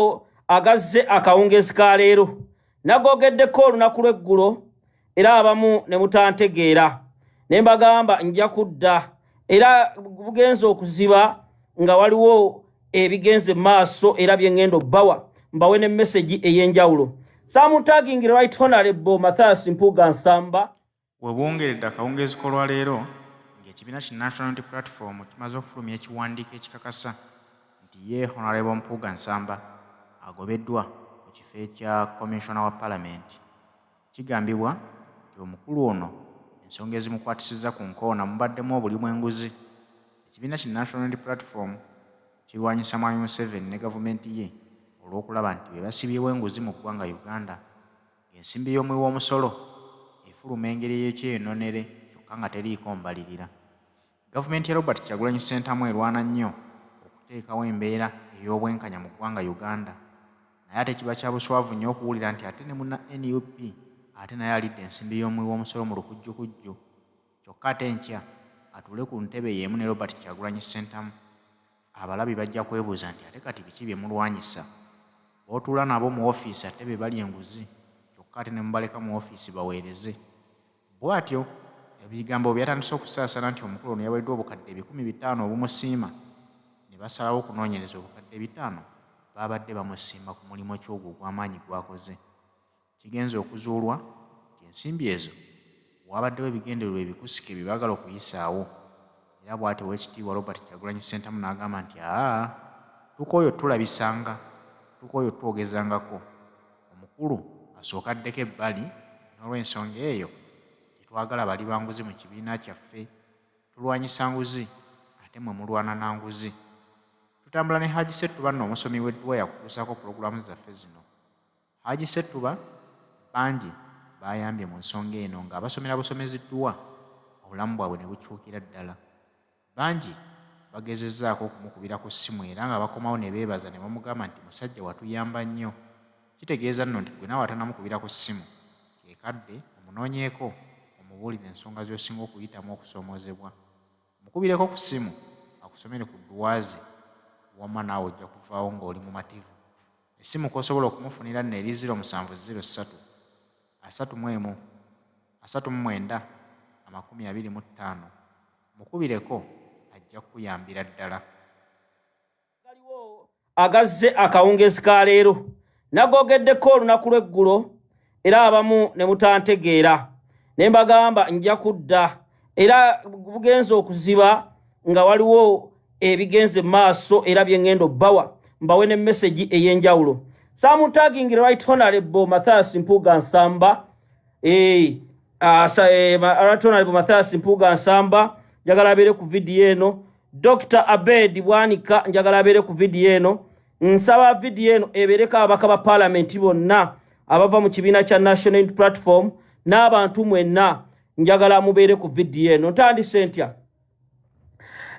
Galiwo agazze akawungeezi ka leero. Nagogeddeko olunaku lw'eggulo era abamu ne mutantegeera ne mbagamba nja kudda, era bugenze okuziba nga waliwo ebigenze maaso era bye ŋŋenda obbawa, mbawe ne mesegi ey'enjawulo. Samutagingi Right Honorable Mathias Mpuuga Nsamba. Webwongeredde akawungeezi k'olwaleero ng'ekibiina ki National Unity Platform kimaze okufulumya ekiwandiiko ekikakasa nti ye Honorable Mpuuga Nsamba agobeddwa ku kifo ekya Commissioner wa Palamenti. Kigambibwa nti omukulu ono ensonga ezimukwatisizza ku nkoona mubaddemu obulyi bw'enguzi. Ekibiina ki National Unity Platform kirwanyisa Mwami Museveni ne gavumenti ye olw'okulaba nti be basibyewo enguzi mu ggwanga Uganda ng'ensimbi y'omuwi w'omusolo efuluma engeri ey'ekyeyononere kyokka nga teriiko mbalirira. Gavumenti ya Robert Kyagulanyi Ssentamu erwana nnyo okuteekawo embeera ey'obwenkanya mu ggwanga Uganda, naye ate kiba kya buswavu nnyo okuwulira nti ate ne munna nup ate naye alidde ensimbi y'omuwi w'omusolo mu lukujjukujju kyokka ate enkya atuule ku ntebe y'emu ne Robert Kyagulanyi Ssentamu. Abalabi bajja kwebuuza nti ate kati biki bye mulwanyisa? B'otuula nabo mu ofiisi ate be balya enguzi kyokka ate ne mubaleka mu ofiisi baweereze. Bw'atyo ebigambo bwe byatandise okusaasaana nti omukulu ono yaweereddwa obukadde 500 obumusiima ne basalawo okunoonyereza obukadde 500 baabadde bamusiima ku mulimu ki ogwo ogw'amaanyi gw'akoze. Kigenze okuzuulwa nti ensimbi ezo waabaddewo ebigendererwa ebikusike bye baagala okuyisaawo era bw'atyo Oweekitiibwa Robert Kyagulanyi Ssentamu n'agamba nti aa tukooye otulabisanga, tukooye otwogezangako, omukulu asooke addeko ebbali n'olwensonga eyo tetwagala bali ba nguzi mu kibiina kyaffe, tulwanyisa nguzi ate mmwe mulwana na nguzi. Tutambula ne Haji Ssettuba nno omusomi w'edduwa yakutuusaako pulogulaamu zaffe zino. Haji Ssettuba bangi b'ayambye mu nsonga eno ng'abasomera busomezi dduwa obulamu bwabwe ne bukyukira ddala. Bangi bagezezzaako okumukubira ku ssimu era nga bakomawo ne beebaza ne bamugamba nti musajja watuyamba nnyo. Kitegeeza nno nti ggwe naawe atanamukubira ku ssimu ke kadde omunoonyeeko omubuulire ensonga z'osinga okuyitamu okusoomoozebwa. Mukubireko ku ssimu akusomere ku dduwa ze wamma naawe ojja kuvaawo ng'oli mumativu. Essimu kw'osobola okumufunira nno eri ziro musanvu ziro ssatu, 31, 39, 25. Mukubireko ajja kukuyambira ddala. Galiwo agazze akawungeezi ka leero. Nagogeddeko olunaku lw'eggulo era abamu ne mutantegeera ne mbagamba nja kudda, era bugenze okuziba nga waliwo ebigenze maaso era bye ŋŋenda obbawa, mbawe ne mesegi ey'enjawulo. Samutagingi Right Honorable Mathias Mpuuga Nsamba, Right Honorable Mathias Mpuuga Nsamba njagala abeere ku vidiyo eno. Dr. Abed Bwanika njagala abeere ku vidiyo eno. Nsaba vidiyo eno ebeereko ababaka ba paalamenti bonna abava mu kibiina kya National Unity Platform n'abantu mwenna, njagala mubeere ku vidiyo eno. Ntandise ntya?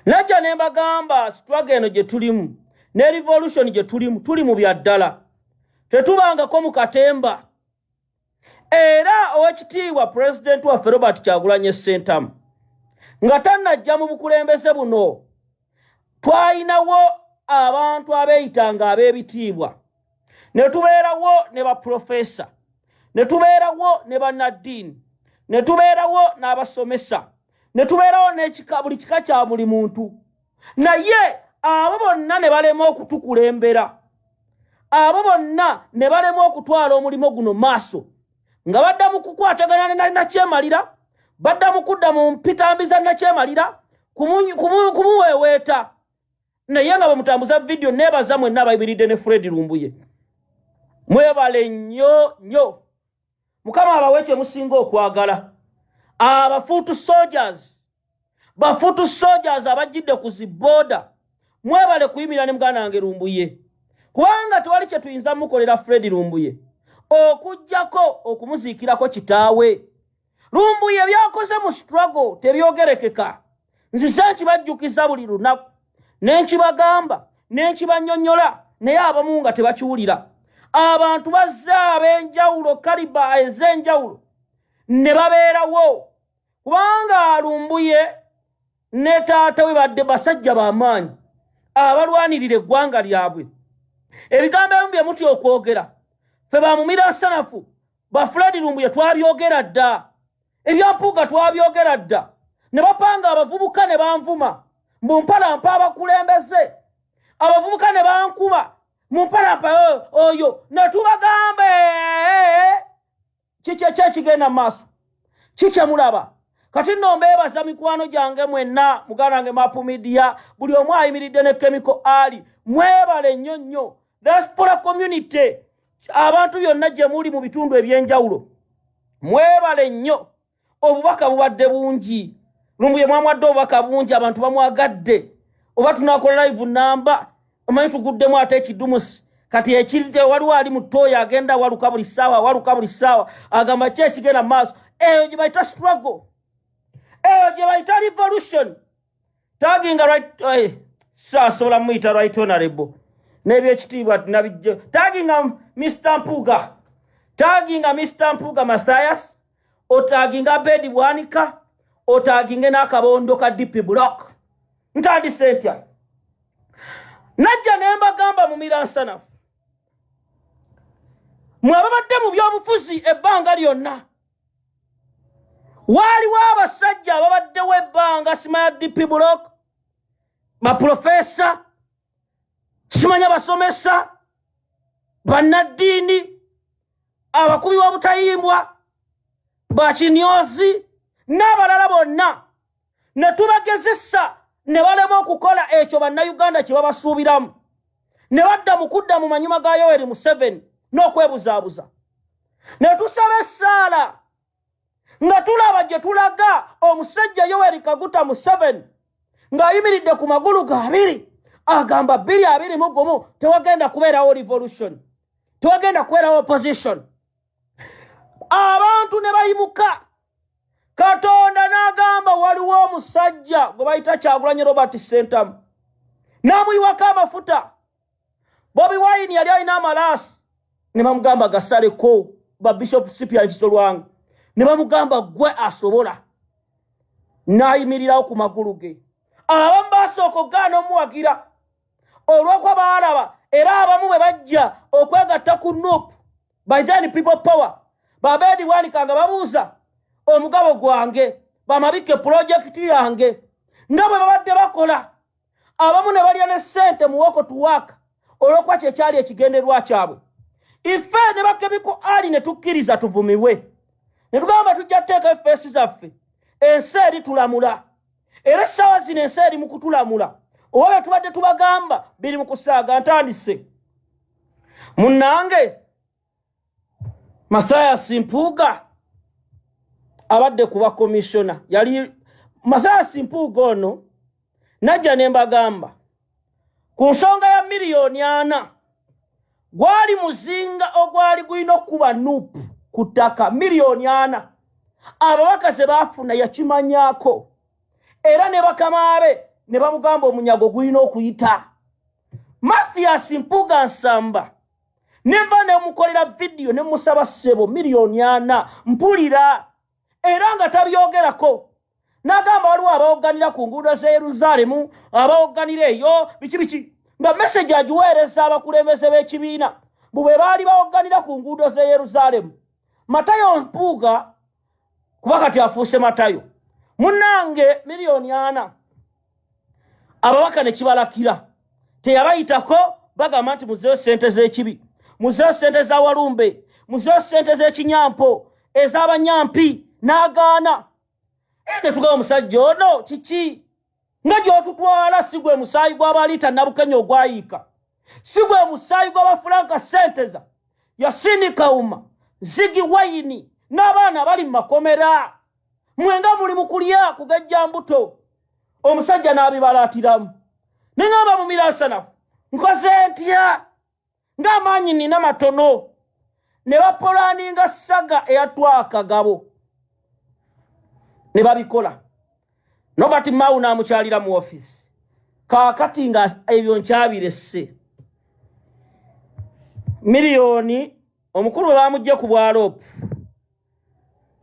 Najja ne mbagamba struggle eno gye tulimu ne revolution gye tulimu, tuli mu bya ddala, tetubangako mu katemba. Era owekitiibwa pulezidenti waffe Robert Kyagulanyi Ssentamu nga tannajja mu bukulembeze buno, twalinawo abantu abeeyitanga ab'ebitiibwa, ne tubeerawo ne bapulofeesa, ne tubeerawo ne bannaddiini, ne tubeerawo n'abasomesa, ne tubeerawo n'ekika, buli kika kya buli muntu. Naye abo bonna ne balema okutukulembera, abo bonna ne balema okutwala omulimu guno maaso, nga badda mu kukwatagana ne nakyemalira, badda mu kudda mu mpitambi za nakyemalira kumuweeweeta. Naye nga bwemutambuza vidiyo, neebaza mwenna abayimiridde ne Fred Lumbuye, mwebale nnyo nnyo. Mukama abawe kye musinga okwagala. Abafuutu soldiers, bafuutu soldiers abajjidde ku zi booda, mwebale kuyimirira ne muganda wange Lumbuye, kubanga tewali kye tuyinza mukolera Fred Lumbuye okuggyako okumuziikirako kitaawe. Lumbuye byakoze mu struggle tebyogerekeka. Nzize nkibajjukiza buli lunaku, ne nkibagamba, ne nkibannyonnyola, naye abamu nga tebakiwulira. Abantu bazze ab'enjawulo, kaliba ez'enjawulo ne babeerawo, kubanga Lumbuye ne taata we badde basajja b'amaanyi abalwanirira eggwanga lyabwe. Ebigambo ebimu bye mutya okwogera, ffe bamumira nsanafu ba Fred Lumbuye twabyogera dda, ebya Mpuuga twabyogera dda, ne bapanga abavubuka ne banvuma mbu mpalampa abakulembeze, abavubuka ne bankuba mu mpalampa eh, oyo ne tubagamba eh, kiki ekyekigenda mu maaso, kikyemulaba. Kati nno mbeebaza mikwano gyange mwenna, muganda wange Mapu Media, buli omu ayimiridde ne Chemical Ali, mwebale nnyo nnyo. Diaspora community, abantu byonna gye muli mu bitundu eby'enjawulo, mwebale nnyo. Obubaka bubadde bungi, Lumbuye mwamwadde obubaka bungi, abantu bamwagadde. Oba tunakola live namba, omanyi tuguddemu ate ekidumusi kati ekiride, waliwo ali mu ttooyi agenda waluka buli ssaawa, waluka buli ssaawa, agamba ki ekigenda mu maaso. Eyo gye bayita struggle, eyo gye bayita revolution. Taginga right, eh, saasobola muyita right honorable n'ebyekitiibwa nabijje. Taginga Mr Mpuuga, taginga Mr Mpuuga Mathias, otaginga Abedi Bwanika, otaginge n'akabondo ka DP Block. Ntandise ntya? Najja ne mbagamba mu miransanafu, mwe ababadde mu byobufuzi ebbanga lyonna, waaliwo abasajja ababaddewo ebbanga, simanya DP Block, baprofesa, simanya basomesa, bannaddiini, abakubi b'obutayimbwa, bakinyozi n'abalala bonna, ne tubagezesa ne balema okukola ekyo Bannayuganda kye babasuubiramu, ne badda mu kudda mu manyuma ga Yoweri Museveni n'okwebuzaabuza. Ne tusaba essaala nga tulaba gye tulaga omusajja Yoweri Kaguta Museveni ng'ayimiridde ku magulu ga abiri, agamba 2021 tewagenda kubeerawo revolution, tewagenda kubeerawo opposition. Abantu ne bayimuka, Katonda n'agamba waliwo omusajja gwe bayita Kyagulanyi Robert Ssentamu, n'amuyiwako amafuta. Bobi Wine yali alina amalaasi, ne bamugamba gasaleko, ba Bishop Cyprian Kizito Lwanga ne bamugamba gwe asobola, n'ayimirirawo ku magulu ge. Abamu basooka okugaana omuwagira olw'okuba baalaba, era abamu bwe bajja okwegatta ku NUP, by then People Power, Babedi Bwanika nga babuuza omugabo gwange, bamabike pulojekiti yange, nga bwe babadde bakola. Abamu ne balya ne ssente mu woko tuwaaka olw'okuba kyekyali ekigendererwa kyabwe. Ife ne bakebiko ali ne tukkiriza tuvumibwe, ne tugamba tujja kuteeka efeesi zaffe, ensi eri tulamula. Era essaawa zino ensi eri mu kutulamula, oba bye tubadde tubagamba biri mu kusaaga. Ntandise munnange Mathias Mpuuga abadde kuba komishona. Yali Mathias Mpuuga ono najja ne mbagamba ku nsonga ya 4 miliyoni, gwali muzinga ogwali gulina okukuba NUP ku ttaka. 4 miliyoni ababaka ze baafuna yakimanyaako, era ne bakama be ne bamugamba omunyago gulina okuyita. Mathias Mpuuga Nsamba nenva nemukolera vidiyo ne musaba, ssebo, 4 miliyoni mpulira, era nga tabyogerako. N'agamba waliwo abawogganira ku nguudo z'e Yerusaalemu, abawogganira eyo biki biki, nga message agiweereza abakulembeze b'ekibiina bwe bwe baali bawogganira ku nguudo z'e Yerusaalemu. Matayo Mpuuga, kuba kati afuuse Matayo munnange, 4 miliyoni ababaka ne kibalakira teyabayitako. Bagamba nti muzeeyo ssente z'ekibi, muzeeyo ssente za walumbe, muzeeyo ssente z'ekinyampo ez'abanyampi, n'agaana. Ne tugaba omusajja ono kiki nga gy'otutwala? Si gwe musaayi gw'abaliita Nabukenya ogwayiika, si gwe musaayi gw'abafulanka senteza Yasini Kawuma, Zigi Wayini n'abaana abali mu makomera, mwenga muli mu kulya kugejja mbuto. Omusajja n'abibalaatiramu. Neŋamba mu miransanafu, nkoze ntya ng'amaanyi nina matono? Ne bapolaninga saga eyatwaka gabo ne babikola. Nobert Mao n'amukyalira mu ofiisi. Kaakati nga ebyo nkyabiresse, miliyoni omukulu bwe bamugje ku bwaloopu,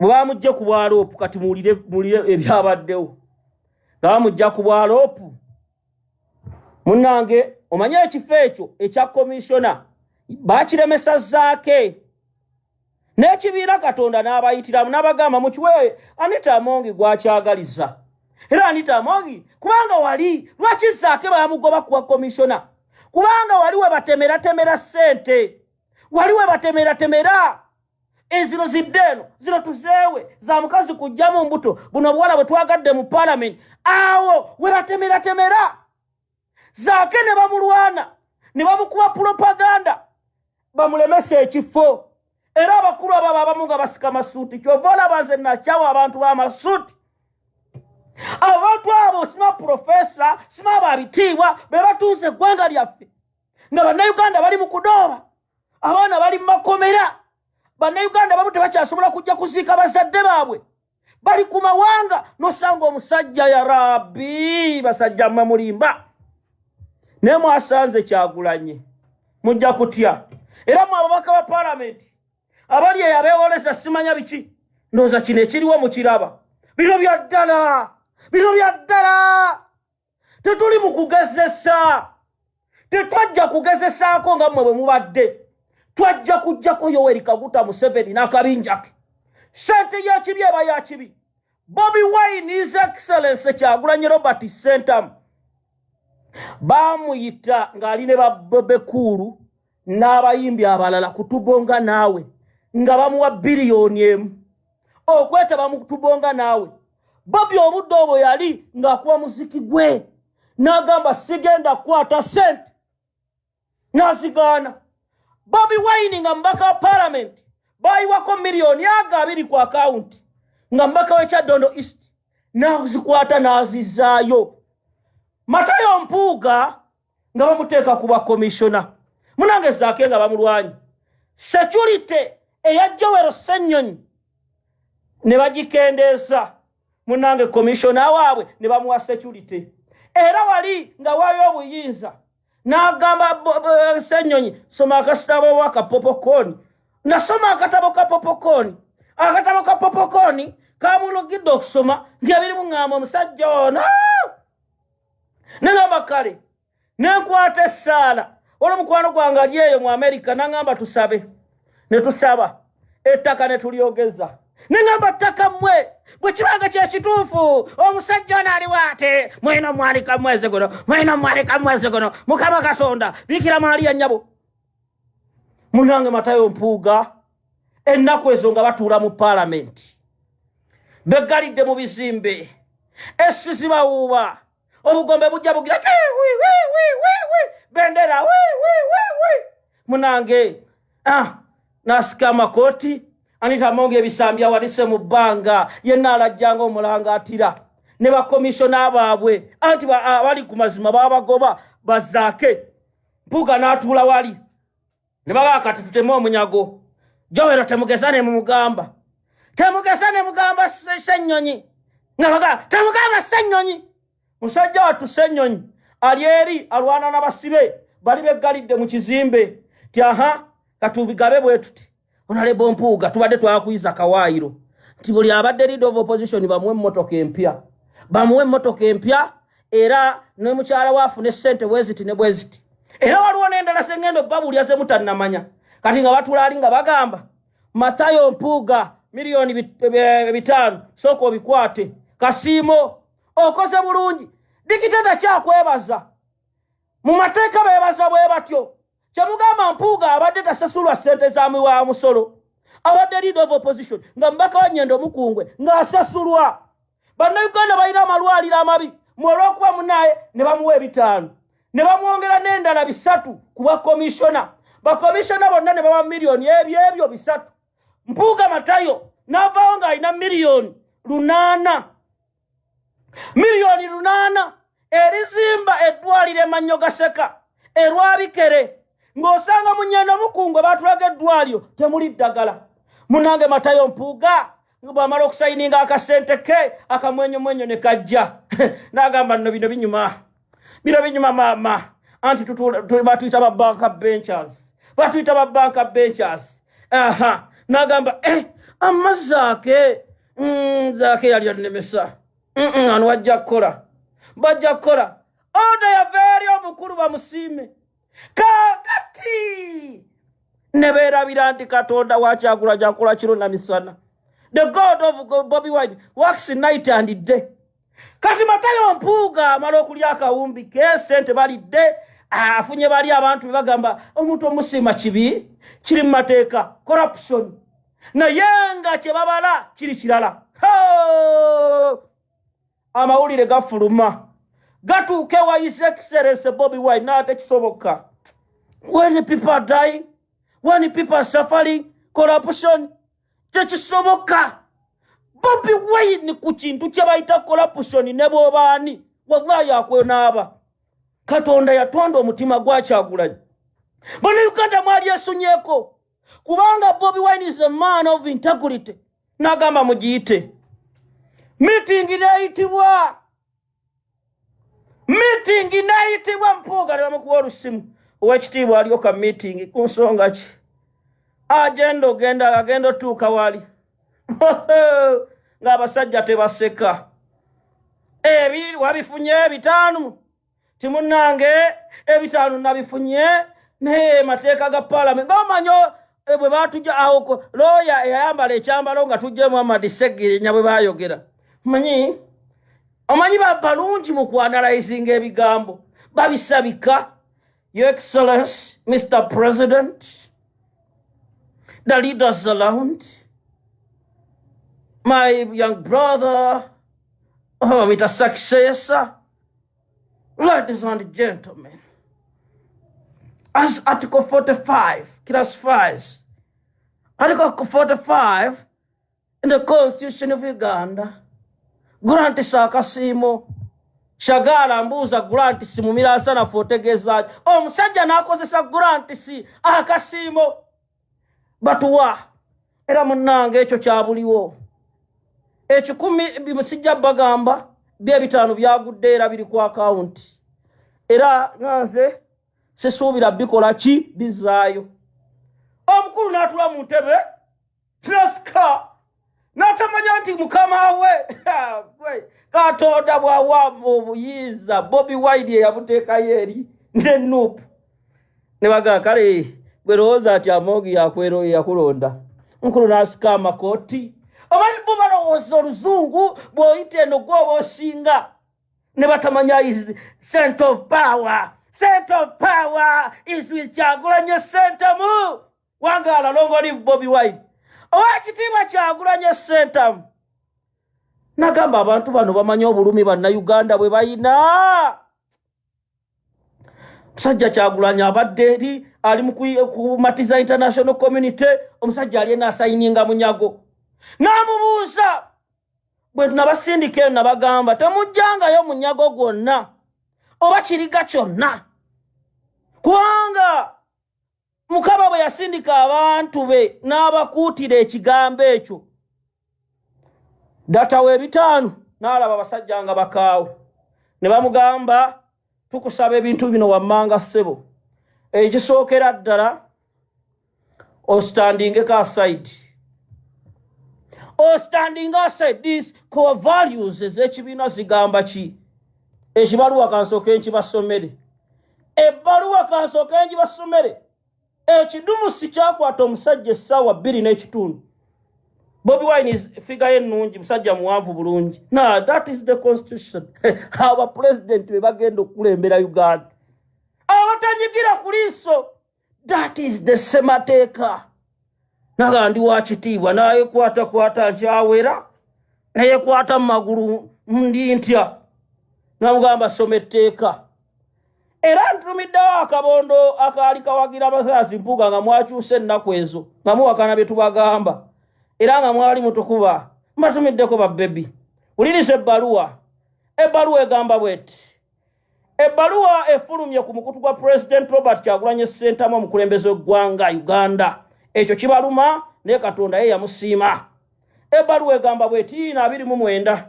bwe bamugje ku bwaloopu, kati muwulire, muwulire ebyabaddewo nga bamugja ku bwaloopu. Munnange, Omanye ekifo ekyo ekya komishona bakiremesa Zaake n'ekibiina, Katonda n'abayitiramu n'abagamba mukiwe Anita Amongi gwakyagaliza. Era Anita Amongi, kubanga wali lwaki Zaake bamugoba kuwa komishona? Kubanga wali we batemeratemera ssente, wali we batemeratemera ezino zidde eno, zino tuzeewe za mukazi kujjamu mbuto, buno obuwala bwe twagadde mu palamenti. Awo we batemeratemera Zaake ne bamulwana ne bamukuba propaganda bamulemesa ekifo. Era abakulu abo abamu nga basika masuuti, kyova olaba nze nakyawa abantu b'amasuuti. Abantu abo sima profesa, sima babitiibwa, be batuuza eggwanga lyaffe nga Bannayuganda bali mu kudooba, abaana bali mu makomera, Bannayuganda bamu tebakyasobola kujja kuziika bazadde baabwe, bali ku mawanga. Nosanga omusajja, ya Rabbi, basajja mmwe mulimba, naye mwasanze Kyagulanye, mujja kutya. Era mwe ababaka ba palamenti abali eyo abeewoleza simanya biki, ndowooza kino ekiriwo mukiraba. Bino bya ddala, bino bya ddala. Tetuli mu kugezesa, tetwajja kugezesaako nga mmwe bwe mubadde. Twajja kujjako Yoweri Kaguta Museveni n'akabinja ke. Sente y'ekibi eba ya kibi. Bobi Wine, His Excellence Kyagulanyi Robert Sentamu, baamuyita ng'ali ne babebekuulu n'abayimbi abalala kutubonga naawe, nga bamuwa 1 biliyoni okwetaba mu kutubonga naawe. Bobi obudde obwo yali ng'akuba muziki gwe, n'agamba sigenda kukwata sente, n'azigaana. Bobi Wine nga mubaka wa palamenti bayiwako miliyoni aga 2 ku akawunti nga mubaka w'eKyaddondo East, n'azikwata n'azizaayo. Matayo Mpuuga nga bamuteeka ku bakomishona, munange Zaake nga bamulwanyi, security eya Jowero Ssennyonyi ne bagikendeeza, munange komishona waabwe ne bamuwa security. Era wali nga waayo obuyinza n'agamba Ssennyonyi, soma akatabo ka popcorn. Nasoma akatabo ka popcorn, akatabo ka popcorn kamulugidde okusoma nti abirimu. Ŋŋamba omusajja ono, neŋŋamba kale nenkwata essaala. Olwo mukwano gwange ali eyo mu Amerika naŋŋamba tusabe, ne tusaba ettaka ne tulyogeza. Neŋŋamba ttaka mmwe, bwe kibanga kyekituufu omusajja ono aliwo ate mwena omwalika mwezi guno, mwena omwalika mwezi guno, Mukama Katonda, Bikira Maaliya nnyabo. Munange Matayo Mpuuga ennaku ezo nga batuula mu paalamenti beggalidde mu bizimbe, essi zibawuuba, obugombe bujja bugira bendera. Munange, ah, nasika amakooti. Anita Amonga ebisambi awanise mu bbanga, yenna alajjanga omulanga atira ne bakomishona baabwe, anti abali ku mazima babagoba bazaake. Mpuuga n'atuula wali ne baba kati tuteme omunyago. Jowero temugeza ne mumugamba, temugeza ne mugamba Ssennyonyi, nga baga temugamba Ssennyonyi. Musajja wattu Ssennyonyi ali eri alwana n'abasibe bali beggalidde mu kizimbe ti aha, katubigabe bwe tuti. Honorable Mpuuga, tubadde twakuyiza kawaayiro nti buli abadde leader of opposition bamuwe emmotoka empya, bamuwe emmotoka empya, era ne mukyala we afune ssente bweziti ne bweziti. Era waliwo n'endala zengendo babuulya ze mutannamanya. Kati nga batula ali nga bagamba Matayo Mpuuga miliyoni 5, sooka obikwate. Kasiimo okoze bulungi, dikitata kyakwebaza. Mu mateeka beebaza bwe batyo. Kyemugamba Mpuuga abadde tasasulwa ssente za wa musolo, abadde leader of opposition nga mubaka wa Nyendo Mukungwe ng'asasulwa. Bannayuganda balina amalwaliro amabi mwe olw'okuba munaye ne bamuwa 5 ne bamwongera n'endala 3 ku bakomishona. Bakomishona bonna ne bawa miliyoni ebyo ebyo 3. Mpuuga Matayo n'avaawo ng'alina miliyoni 8, miliyoni 8 erizimba eddwaliro emannyo gaseka erwabikere, ng'osanga mu Nyendo Mukungwe batulaga eddwaliro temuli ddagala. Munange Matayo Mpuuga bwamala okusayininga akasente ke, akamwenyomwenyo ne kajja n'agamba nno bino binyuma, bino binyuma maama. Anti batuyita ba bank benchers, batuyita ba bank benchers. Aha, n'agamba eh, amma Zaake, Zaake yali annemesa ano, wajja kukola, bajja kukola. Oda yava eri omukulu bamusiime. Kaakati ne beerabira nti Katonda wa Kyagulanyi akola kiro na misana. The God of Bobi Wine works night and day. Kati Matayo Mpuuga amala okulya akawumbi ke, sente balidde, afunye bali abantu be bagamba omuntu omusiima kibi, kiri mu mateeka, corruption, naye nga kye babala kiri kirala. Amawulire gafuluma gatuuka ewa His Excellence Bobi Wine, naate kisoboka. When people are dying, when people are suffering, corruption tekisoboka. Bobi Wine ku kintu kye bayita corruption ne bw'obaani, wallahi akwenaaba. Katonda yatonda omutima gwa Kyagulanyi. Bannayuganda mwali esunyeeko kubanga Bobi Wine is a man of integrity. N'agamba mugiyite meeting, n'eyitibwa meeting, n'eyitibwa. Mpuuga ne bamukuwa olusimu, owekitiibwa aliyo ka meeting ku nsonga ki? Agenda ogenda agenda otuuka wali ng'abasajja tebaseka. Ebi wabifunye 5? Timunnange, 5 nabifunye, naye mateeka ga paalamenti ng'omanyi bwe batujja awo, looya eyayambala ekyambalo nga tujja Muhammad Segirinya bwe bayogera, manyi omanyi balungi mu kuanalyzinga ebigambo, babisabika. Your Excellence, Mr President, the leaders around, my young brother, oh, Mr Successor, ladies and gentlemen, as Article 45 classifies, Article 45 in the Constitution of Uganda grants akasiimo. Shagala mbuuza, grants mumiransanafu otegeeza ki? Omusajja n'akozesa grants akasiimo batuwa. Era munnange ekyo kyabuliwo 100 bimusijja bagamba bye 5 byagudde era biri ku akawunti, era nga nze sisuubira bikola ki bizaayo. Omukulu n'atula mu ntebe nasika n'atamanya nti mukama we Katonda bw'awa obuyinza Bobi Wine eyabuteekayo eri ne NUP ne bagamba kale bwe lowooza nti Amongi yakwero yakulonda. Mukulu n'asika amakooti. Omanyi bo balowooza oluzungu bw'oyita eno gwoba osinga, ne batamanya is center of power. Center of power is with Kyagulanyi Ssentamu. Wangaala, long live Bobi Wine. Owekitiibwa Kyagulanyi Ssentamu nagamba abantu bano bamanyi obulumi Bannayuganda bwe bayina. Musajja Kyagulanyi abadde eri ali mu kumatiza international community. Omusajja ali enasayininga munyago, n'amubuuza bwe nabasindika eno, nabagamba temujjangayo munyago gwonna oba kiriga kyonna, kubanga Mukama bwe yasindika abantu be n'abakuutira ekigambo ekyo datawo 5, n'alaba abasajja nga bakaawo ne bamugamba, tukusaba ebintu bino wammanga ssebo. Ekisookera ddala, ostandingeko aside, ostanding aside. These core values ez'ekibiina zigamba ki? Ekibaluwa kansooke nkibasomere, ebbaluwa kansooke nkibasomere. Ekidumusi kyakwata omusajja essaawa 2.5. Bobi Wine is figure ye ennungi, musajja muwanvu bulungi. Na that is the constitution. Aba president be bagenda okukulembera Uganda abatanyigira ku liiso, that is the semateeka. Naga ndi wa kitiibwa, nayekwatakwata nkyawera, nayekwata mu magulu ndi ntya, namugamba soma etteeka. Era ntumiddewo akabondo akaali kawagira Mathias Mpuuga nga mwakyusa ennaku ezo nga muwakana bye tubagamba era nga mwali mutukuba. Mbatumiddeko babbebi, wuliriza ebbaluwa. Ebbaluwa egamba bweti: ebbaluwa efulumye ku mukutu gwa President Robert Kyagulanyi Ssentamu, omukulembeze w'eggwanga Uganda. Ekyo kibaluma, naye Katonda ye yamusiima. Ebbaluwa egamba bweti na 29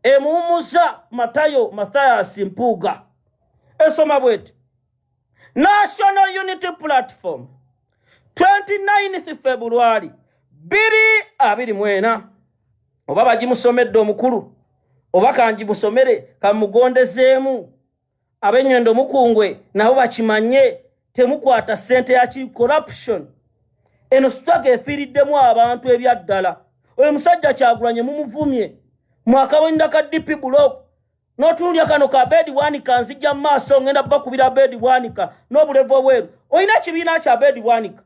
emuwummuza Matayo Mathias Mpuuga, esoma bweti: National Unity Platform, 29 February 2024. Oba bagimusomedde omukulu oba kangimusomere kamugondezeemu. Ab'enyondo mukungwe nabo bakimanye, temukwata ssente ya ki corruption. Eno struggle efiiriddemu abantu ebyaddala. Oyo musajja Kyagulanye mumuvumye mwakabonda ka DP block n'otunulya kano ka Abedi Bwanika. Nzijja mu maaso, ngenda bakubira Abedi Bwanika n'obulevu obweru. Olina ekibiina kya Abedi Bwanika,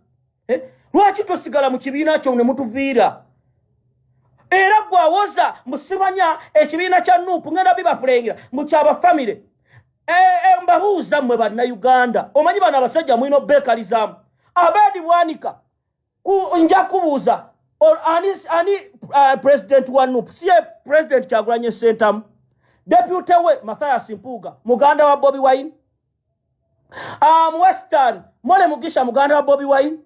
eh? Lwaki tosigala mu kibiina kyo ne mutuviira? Era gwawoza musimanya ekibiina kya NUP ngenda bibafulengera mukyabafamire. Eh, eh, mbabuuza mmwe Bannayuganda, omanyi bano abasajja mulina obeekalizaamu. Abedi Bwanika, nja kubuuza ani president wa NUP? Si ye President Kyagulanye Sentamu? Deputy we Mathias Mpuuga, muganda wa Bobi Wine. Western Mole Mugisha, muganda wa Bobi Wine.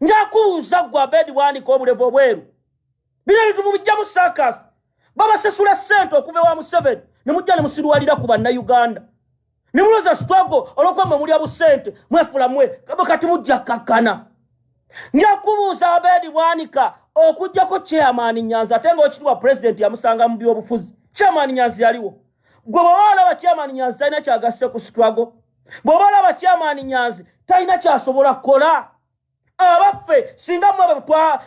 Nja kubuuza gwe Abedi Bwanika obulevu obweru, bino ebintu mubijjamu sakas. Babasasula ssente okuva ewa Museveni ne mujja ne musiruwalira ku Bannayuganda ne muloza struggle. Olwokuba mwe mulya busente, mwefula mwe kati mujja kakkana. Nja kubuuza Abedi Bwanika, okugjako chairman Nyanzi, ate nga okitibwa president yamusanga mu byobufuzi, chairman Nyanzi yaliwo. Gwe bw'oba olaba chairman Nyanzi talina kyagasse ku struggle, bw'oba olaba chairman Nyanzi talina kyasobola kukola, abaffe singa mmwe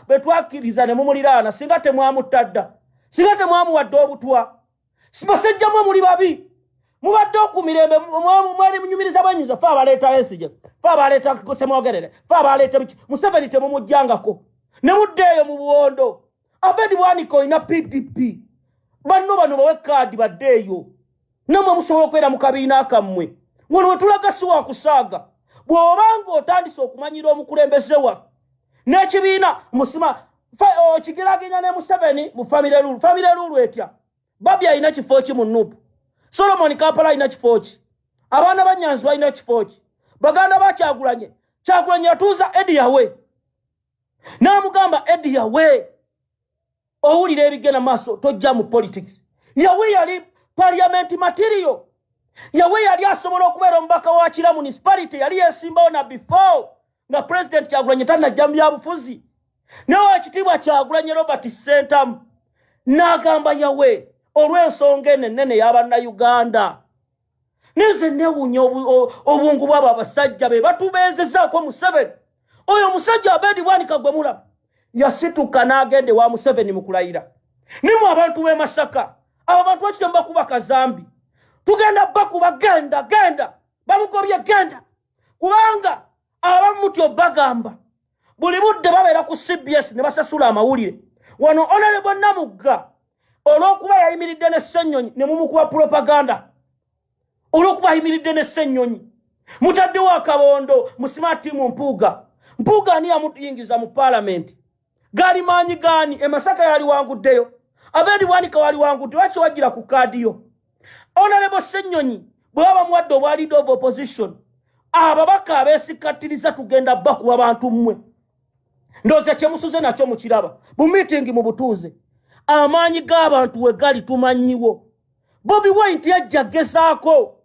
bwe twakkiriza ne mumuliraana, singa temwamutta dda, singa temwamuwadde obutwa. Basajja mwe muli babi, mubadde ku mirembe, mweri munyumiriza bwenyuza. Fe abaleeta Besigye, fe abaleeta Semwogerere, fe abaleeta biki. Museveni temumuggyangako ne mudda eyo mu buwondo. Abedi Bwanika, olina PDP, banno bano bawe kaadi badde eyo, nammwe musobola okubeera mu kabiina kammwe. Wano wetulaga si wakusaaga. Bw'obanga otandise okumanyira omukulembeze waffe n'ekibiina musima okigiraganya ne Museveni mu family rule. Family rule etya? Babi alina kifo ki mu NUP? Solomon Kampala alina kifo ki? Abaana ba Nyanzi balina kifo ki? Baganda ba Kyagulanye? Kyagulanye yatuuza Edi Yawe n'amugamba, "Edi Yawe, owulira ebigenda maaso, tojja mu politics." Yawe yali parliament material. Yawe yali asobola okubeera omubaka wa Kira Municipality. Yali yesimbawo na before nga President Kyagulanye tanajja mu byabufuzi. Naye Owekitiibwa Kyagulanye Robert Sentamu n'agamba Yawe, olw'ensonga eno ennene y'Abannayuganda. Ninze newuunya obungu bwabo abasajja be batubeezezaako Museveni. Oyo omusajja Abedi Bwanika gwe mulaba yasituka n'agenda ewa Museveni mu kulayira. Nimu abantu b'e Masaka, abo abantu bakitemu bakuba kazambi, tugenda bakuba. Genda, genda, bamugobye, genda, kubanga abamu mutyo bagamba buli budde babeera ku CBS ne basasula amawulire. Wano Honorable Namugga, olw'okuba yayimiridde ne Ssennyonyi ne mumukuba propaganda, olw'okuba ayimiridde ne Ssennyonyi mutaddewo akabondo musima tiimu Mpuuga. Mpuuga ani yamuyingiza mu paalamenti? Gaali maanyi gaani? Emasaka yali wanguddeyo, Abedi Bwanika wali wangudde, lwaki wajjira ku kaadiyo? Honorable Ssennyonyi bwe baba bamuwadde obwa leader of opposition, ababaka abeesikattiriza tugenda bakuba. Bantu mmwe, ndowooza kyemusuze nakyo mukiraba bu meeting mu butuuze. Amaanyi g'abantu we gali tumanyiwo. Bobi Wine tiyajja gezaako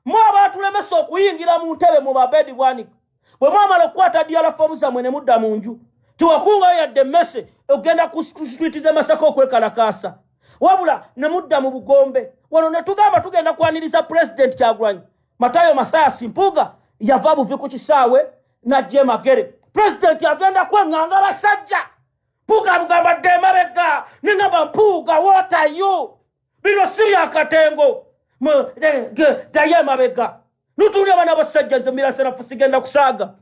mu abaatulemesa okuyingira mu ntebe mu Babedi Bwanika. Bwe mwamala okukwata DR form zammwe ne mudda mu nju, tewakungayo yadde emmese okugenda ku street z'e Masaka okwekalakaasa, wabula ne mudda mu bugombe. Wano ne tugamba tugenda kwaniriza Pulezidenti Kyagulanyi. Matayo Mathias Mpuuga yava buvi ku kisaawe najja emagere. Pulezidenti agenda kweŋŋanga basajja. Mpuuga amugamba, "Dde emabega." Neŋŋamba, "Mpuuga, what are you? Bino si byakatengo, ddayo emabega." Nutuulya abaana basajja. Nze miraserafu sigenda kusaaga,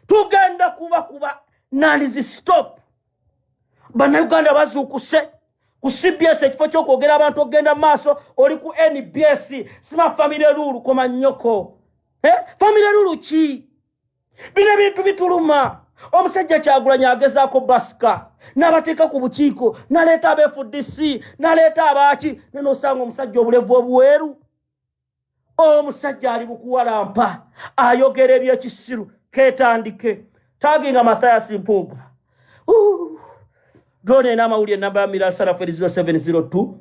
tugenda kubakuba nanizi. Stop. Bannayuganda bazuukuse ku CBS. Ekifo ky'okwogera abantu okugenda mu maaso, oli ku NBS sima family rule. Koma nnyoko. Eh? Family rule ki? Bino ebintu bituluma. Omusajja Kyagulanyi agezaako basika n'abateeka ku bukiiko, n'aleeta aba FDC, n'aleeta abaaki, nenosanga omusajja obulevu obuweeru, omusajja ali bukuwalampa, ayogera ebyekisiru. Ketandike taginga Mathias Mpuuga. Drone ena amawulire, namba ya mirasarafu eri 0702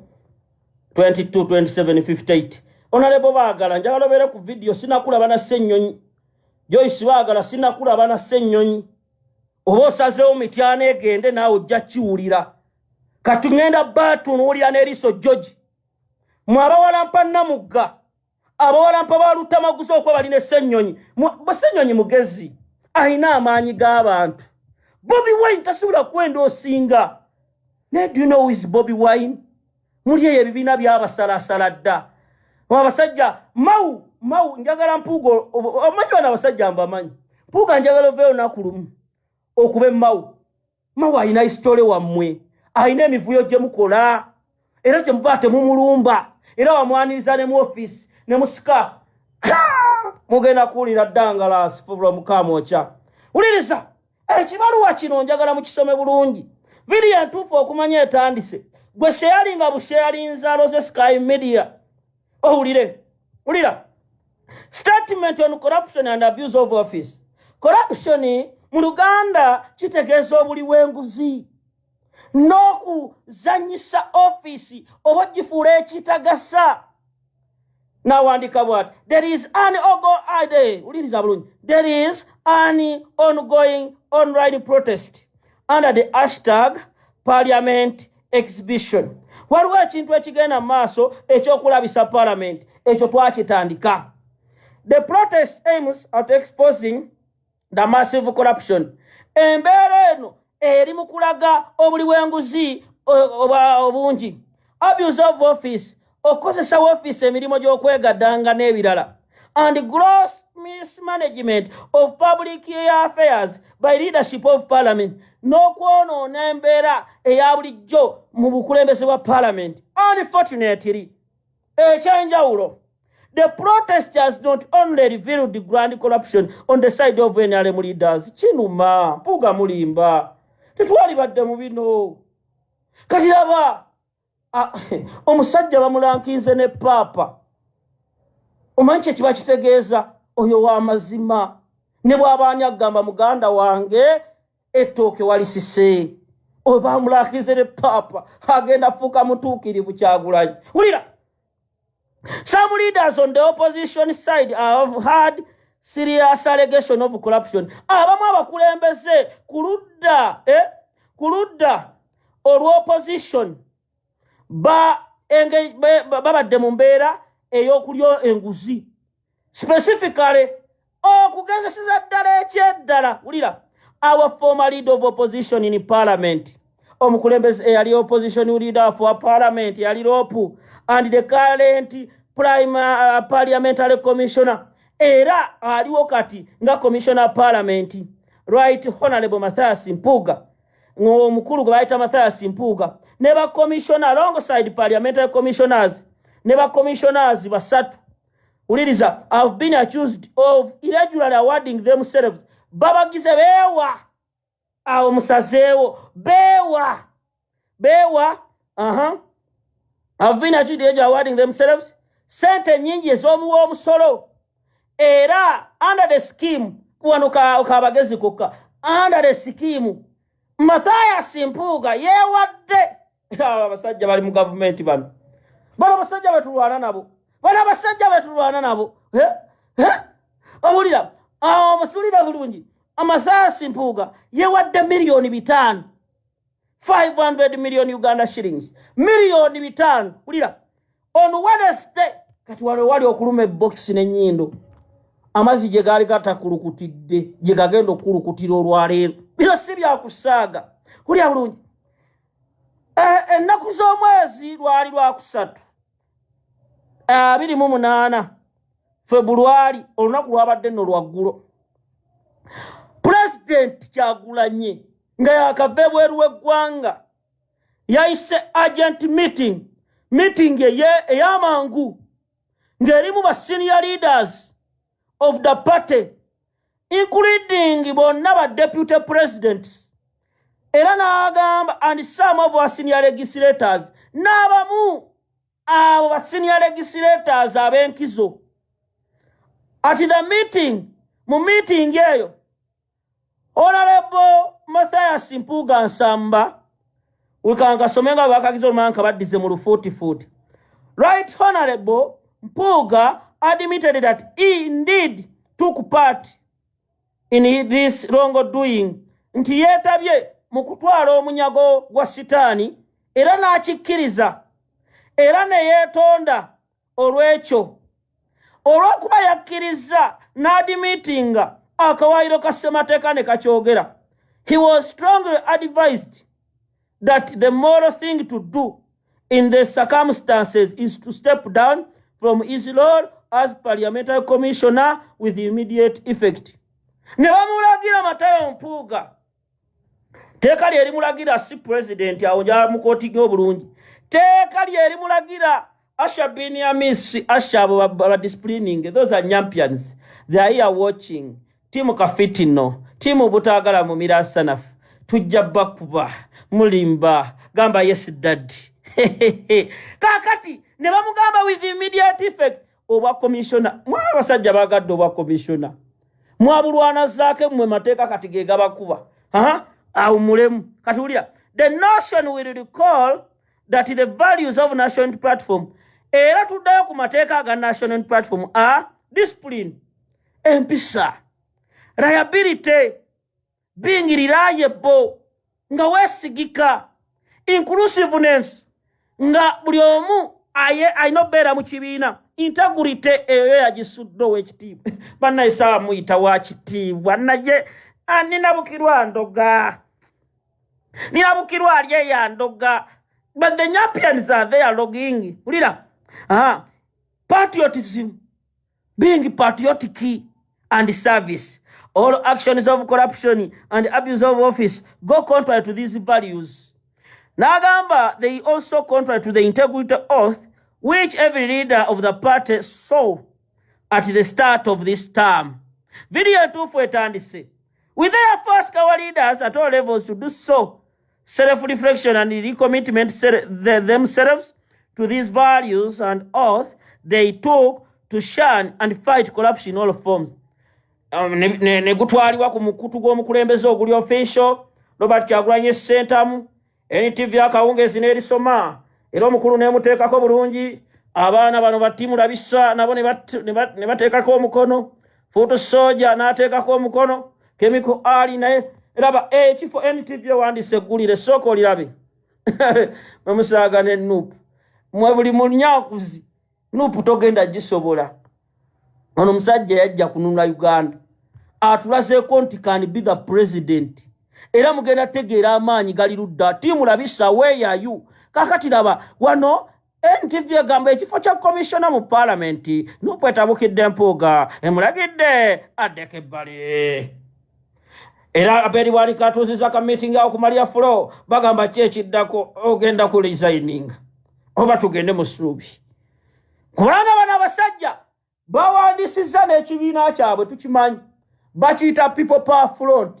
22 27 58. Honorable Baagala, njagala obeere ku vidiyo. Sinakulaba na Ssennyonyi. Joyce Baagala, sinakulaba na Ssennyonyi. Oba osazeewo Mityana egende, naawe ojja kiwulira. Kati ŋŋenda baatunuulira n'eriiso jogi mwe abawalampa Namugga. Abawalampa ba Lutamaguzi okuba balina Ssennyonyi. Ssennyonyi mugezi, alina amaanyi g'abantu. Bobi Wine tasobola kwenda osinga. Naye do you know who is Bobi Wine? Muli eyo ebibiina byabasalasala dda. Abasajja Mau Mau, njagala Mpuuga omanyi bano abasajja mbamanyi. Mpuuga, njagala oveeyo olunaku lumu okuba emmau. Mau alina history wammwe, alina emivuyo gye mukola, era kyemuva temumulumba, era wamwaniriza ne mu ofiisi ne musika. Mugenda kuwulira ddangalaasi from Kamwokya. Wuliriza ekibaluwa kino, njagala mukisome bulungi. Vidiyo entuufu okumanya etandise. Gwe sharinga busharinza Rose Sky Media owulire. Wulira statement on corruption and abuse of office. Corruption mu Luganda kitegeeza obuli bw'enguzi n'okuzanyisa ofiisi oba ogifuula ekitagasa. Nawandika bwati: there is an ogo wuliriza bulungi, there is an ongoing online protest under the #ParliamentExhibition. Waliwo ekintu ekigenda mu maaso ekyokulabisa parliament, ekyo twakitandika. The protest aims at exposing the massive corruption. Embeera eno eri mu kulaga obuli bw'enguzi obungi, abuse of office, okukozesa ofiisi emirimu gy'okwegaddanga n'ebirala, and gross mismanagement of public affairs by leadership of parliament, n'okwonoona embeera eya bulijjo mu bukulembeze bwa parliament. Unfortunately, ekyenjawulo, the protest has not only revealed the grand corruption on the side of NRM leaders. Kinuma, Mpuuga mulimba, tetwalibadde mu bino. Kati laba omusajja bamulankize ne paapa. Omanyi kye kiba kitegeeza? Oyo w'amazima, ne bw'abaani agamba muganda wange ettooke walisise. Oyo bamulankize ne paapa, agenda fuuka mutuukirivu. Kyagulanyi, wulira. Some leaders on the opposition side have had serious allegation of corruption. Abamu abakulembeze ku ludda ku ludda olw'opposition babadde mu mbeera ey'okulya enguzi, specifically okugezeseza ddala ekyeddala. Wulira, our former leader of opposition in parliament, omukulembeze eyali opposition leader for parliament, yali LOP, and the current prime parliamentary commissioner, era aliwo kati nga commissioner parliament, Right Honorable Mathias Mpuuga, omukulu gwe bayita Mathias Mpuuga, ne ba commissioner alongside parliamentary commissioners, ne ba commissioners basatu, wuliriza, have been accused of irregularly awarding themselves. Babagize beewa awo, musazeewo, beewa beewa have been accused of awarding themselves sente nyingi ez'omuwa omusolo, era under the scheme. Wano kabagezi kokka. Under the scheme, Mathias Mpuuga yeewadde. Abo abasajja bali mu gavumenti bano, bano abasajja betulwana nabo, bano abasajja betulwana nabo. Owulira, omusulira bulungi. Mathias Mpuuga yewadde 5 miliyoni, 500 million Uganda shillings, 5 miliyoni. Wulira, on Wednesday. Kati wano wali okuluma ebokisi n'ennyindo, amazzi gye gaali gatakulukutidde gye gagenda okukulukutira olwaleero. Bino si byakusaaga. Kulya bulungi. Ennaku z'omwezi lwali lwakusatu, 28 Februari. Olunaku lwabadde nno lwaggulo. Pulezidenti Kyagulanye nga yakava ebweru w'eggwanga yayise urgent meeting, meeting ey'amangu ng'erimu ba senior leaders of the party, including bonna ba deputy presidents, era n'agamba and some of our senior legislators, n'abamu abo ba senior legislators ab'enkizo. At the meeting, mu meeting eyo, Honorable Mathias Mpuuga Nsamba, wekankasome nga bakagiza olumanka baddize mu lufuutifuuti. Right Honorable Mpuuga admitted that he indeed took part in this wrongdoing, nti yeetabye mu kutwala omunyago gwa sitaani, era n'akikkiriza era ne yeetonda olw'ekyo. Olw'okuba yakkirizza n'admittinga akawaayiro ka ssemateeka ne kakyogera, he was strongly advised that the moral thing to do in the circumstances is to step down from his role as parliamentary commissioner with immediate effect. Ne bamulagira Matayo Mpuuga, teeka lyerimulagira, si president awo njamukotinga obulungi, teeka lyerimulagira Asha bin Amis. Asha, abo ba disciplining, those are champions, they are here watching. Timu kafitino, timu butaagala mumira sanafu, tujja bakuba mulimba. Gamba yes daddy. Kakati ne bamugamba with immediate effect obwa commissioner. Mwe abasajja bagadde obwa commissioner, mwabulwana zaake mmwe mateeka kati ge gabakuba awumulemu. Kati wulira, the nation will recall that the values of National Platform, era tuddayo ku mateeka aga National Platform, are discipline, empisa, liability, being reliable, nga weesigika, inclusiveness, nga buli omu alina okubeera mu kibiina, integrity. Eyo yagisudde ow'ekitiibwa. Bannaye, saawa muyita wa kitiibwa, naye ninabukirwa ndoga, ninabukirwa ali eyandoga, but the champions are there logging. Wulira, patriotism, being patriotic, and service. All actions of corruption and abuse of office go contrary to these values. N'agamba they also contrary to the integrity oath which every leader of the party swore at the start of this term. Video entuufu etandise. We therefore ask our leaders at all levels to do so self-reflection and recommitment themselves to these values and oath they took to shun and fight corruption in all forms. Ne gutwalibwa ku mukutu gw'omukulembeze oguli official, Robert Kyagulanyi Ssentamu. NTV akawungeezi n'erisoma, era omukulu n'emuteekako bulungi. Abaana bano batimulabisa nabo ne bateekako omukono. Fuutu soja n'ateekako omukono, Chemical Ali naye. Raba ekifo NTV ewandiise eggulire, sooka olirabe. Mwe musaaga ne NUP, mwe buli munyakuzi. NUP togenda gisobola. Ono omusajja yajja kununula Uganda, atulazeeko nti can be the president, era mugenda tegeera amaanyi gali ludda. Timulabisa weeyayu. Kakati laba wano NTV egamba ekifo kya commissioner mu paalamenti, NUP etabukidde Mpuuga, emulagidde addeko ebbali. Era Aberi Bwanika atuuziza ka meeting awo ku Maria Flo, bagamba ki ekiddako? Ogenda ku resigning oba tugende mu ssuubi? Kubanga bano abasajja bawandiisizza n'ekibiina kyabwe, tukimanyi, bakiyita People Power Front.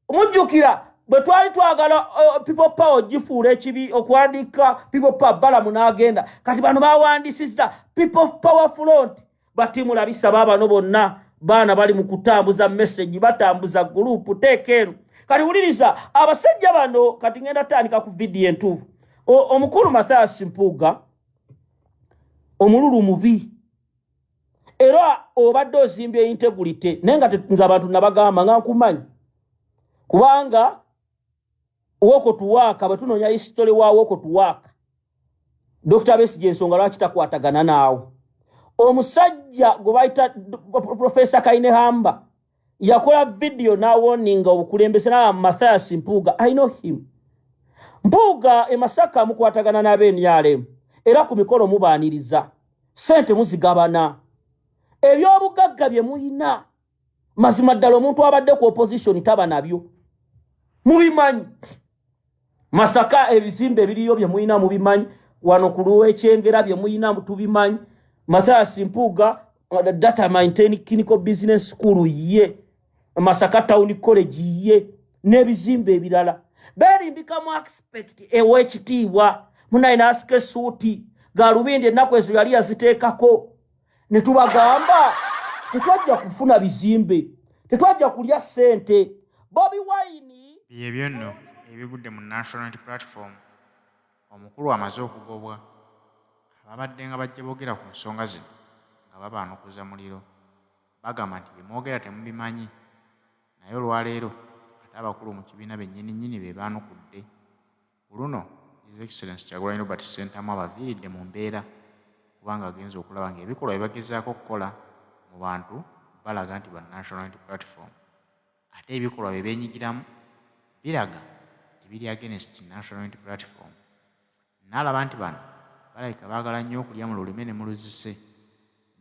Mujjukira bwe twali twagala People Power ogifuula ekibi, okuwandiika People Power, Balamu n'agenda. Kati bano bawandiisizza People Power Front. Batimulabisa baabano bonna baana bali mu kutambuza message, batambuza group teeka eno. Kati wuliriza abasajja bano. Kati ngenda tandika ku vidiyo entuufu. Omukulu Mathias Mpuuga, omululu mubi, era obadde ozimbye integrity, naye nga nze abantu nabagamba nga nkumanyi, kubanga walk to work, bwe tunoonya history wa walk to work, Dr Besigye, ensonga lwaki takwatagana naawe? Omusajja gwe bayita Profesa Kainehamba yakola vidiyo n'awarninga obukulembeze naa Mathias Mpuuga. I know him. Mpuuga e Masaka mukwatagana n'ab'NRM, era ku mikolo mubaaniriza, sente muzigabana, ebyobugagga bye muyina. Mazima ddala omuntu abadde ku opposition taba nabyo, mubimanyi. Masaka ebizimbe ebiriyo bye muyina mubimanyi, wano ku lw'Ekyengera bye muyina tubimanyi. Mathias Mpuuga, Data Maintain Clinical Business School ye, Masaka Town College ye, n'ebizimbe ebirala. Beerimbikamu aspect ew'ekitiibwa munaye, n'asika essuuti, galubindi ennaku ezo yali yaziteekako. Ne tubagamba tetwajja kufuna bizimbe, tetwajja kulya ssente. Bobi Wine. Byebyo nno ebigudde mu National Unity Platform. Omukulu amaze okugobwa. Ababadde nga bajja boogera ku nsonga zino nga babaanukuza muliro, bagamba nti bye mwogera temubimanyi. Naye olwaleero ate abakulu mu kibiina bennyini nnyini be baanukudde. Ku luno His Excellence Kyagulanyi Robert Ssentamu abaviiridde mu mbeera. kubanga agenze okulaba ng'ebikolwa bye bagezaako okukola mu bantu balaga nti ba National Unity Platform ate ebikolwa bye beenyigiramu biraga nti biri against National Unity Platform. N'alaba nti bano balabika baagala nnyo okulya mu lulime ne mu luzise.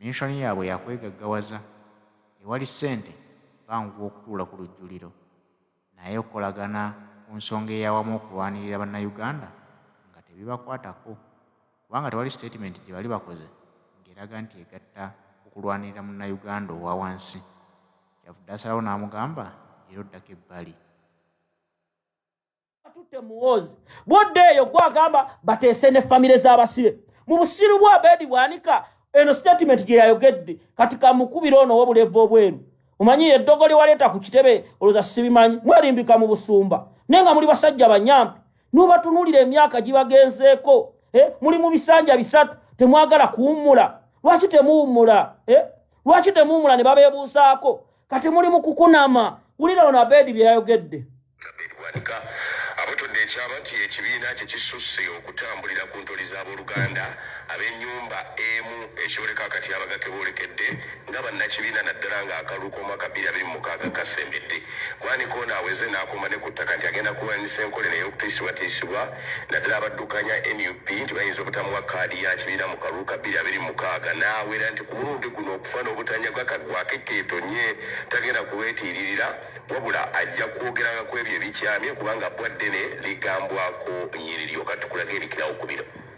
Minsoni yaabwe ya kwegaggawaza. Ewali ssente banguwa okutuula ku lujjuliro. Naye okukolagana ku nsonga ey'awamu okulwanirira Bannayuganda nga tebibakwatako kubanga tewali sitatimenti gye bali bakoze ng'eraga nti egatta ku kulwanirira Munnayuganda owa wansi. Kyavudde asalawo n'amugamba gira oddako ebbali. Batutte Muhoozi bwodda eyo gwagamba bateese ne famire z'abasibe mu busiru bwa Abedi Bwanika. Eno statement gye yayogedde kati kamukubira ono ow'obulevu obweru, omanyi eddogo lye waleeta ku kitebe olowooza sibimanyi. Mwerimbika mu busumba naye nga muli basajja banyampi, n'obatunuulira emyaka gibagenzeeko, muli mu bisanja bisatu, temwagala kuwummula. Lwaki temuwummula, eh? Lwaki temuwummula ne babeebuusaako? Kati muli mu kukunama. Wulira ono Abedi bye yayogedde. Abed Bwanika abotodde ekyama nti ekibiina kye kisusse okutambulira ku ntoli z'abooluganda ab'ennyumba emu ekyoleka akatyabaga ke boolekedde nga bannakibiina naddala ng'akalulu k'omwaka 2026 kasembedde. Bwanika ono aweze n'akomba ne ku ttaka nti agenda kulwanyisa enkola eno ey'okutiisibwatiisibwa naddala abaddukanya nup nti bayinza obutamuwa kkaadi ya kibiina mu kalulu ka 2026 n'awera nti ku mulundi guno okufa n'obutanyagwa kaggwako ekeetonye tagenda kulwetiiririra wabula ajja kwogeranga ku ebyo ebikyamye kubanga bbwa ddene ligambwako nnyini lyo. Katukulage ebikirawo ku bino.